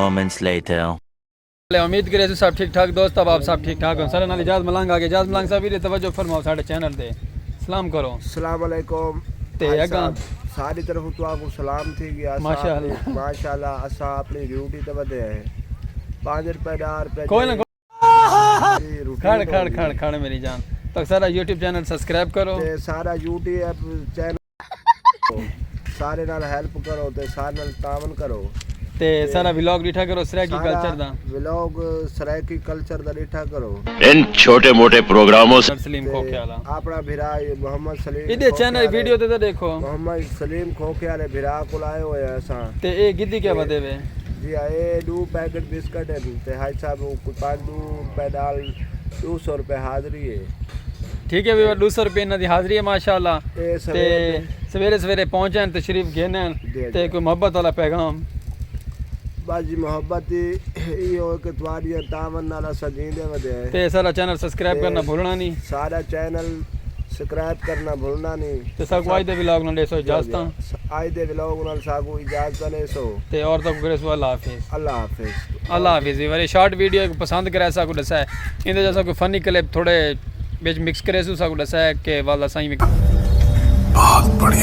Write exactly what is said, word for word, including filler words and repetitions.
moments later. امید کرے سو سب ٹھیک ٹھاک دوست، اب آپ سب ٹھیک ٹھاک ہو؟ سارے نال اجاز ملنگ آ گئے۔ اجاز ملنگ صاحب، ویڈیو توجہ فرماؤ ساڈے چینل تے۔ سلام کرو۔ السلام علیکم۔ تے اگاں ساری طرف تو آپ کو سلام تھی گیا۔ ماشاءاللہ۔ ماشاءاللہ، اسا اپنی ڈیوٹی تے ودے ہیں۔ پانچ روپے، دہ روپے، کوئی نہ۔ کھڑ کھڑ کھڑ کھڑ میری جان۔ تو سارا یوٹیوب چینل سبسکرائب کرو۔ تے سارا یوٹیوب چینل سارے نال ہیلپ کرو تے سارے نال تعاون کرو۔ تے سارا ولاگ ڈٹھا کرو سرائیکی کلچر دا۔ ولاگ سرائیکی کلچر دا ڈٹھا کرو۔ ان چھوٹے موٹے پروگراموں سے۔ سلیم کھوکھے والا۔ اپنا بھرا محمد سلیم اے دے چینل ویڈیو تے تے دیکھو۔ محمد سلیم کھوکھے والے بھرا کول آئے ہوئے ہیں اساں۔ تے اے گدی کیا ودے وے؟ جی اے ڈو پیکٹ بسکٹ ہیں تے حاج صاحب کو پانچ دو روپے نال دو سو روپے حاضری ہے۔ ٹھیک ہے ویور، دو سو روپے انہاں دی حاضری ہے ماشاءاللہ۔ تے سویرے سویرے پہنچن، تشریف گھنن۔ تے کوئی محبت والا پیغام؟ بس جی محبت ہی ایہو کہ تہاڈیاں تعاون نال اساں جیندے ودے ہیں۔ تے سارا چینل سبسکرائب کرنا بھلنا نہیں۔ سارا چینل سبسکرائب کرنا بھلنا نہیں۔ تے ساکوں اج دے ولاگ نال ڈیسو اجازتاں۔ اج دے ولاگ نال ساکوں اجازتاں ڈیسو۔ تے عورتاں کوں کریسوں اللہ حافظ۔ اللہ حافظ۔ اللہ حافظ ویور، اے شارٹ ویڈیو ہے، پسند کرے ساکوں ڈسے۔ ایندے جیسا کوئی فنی کلپ تھوڑے وچ مکس کریسوں، ساکوں ڈسے کہ والا سائیں۔ بہت بڑھیا۔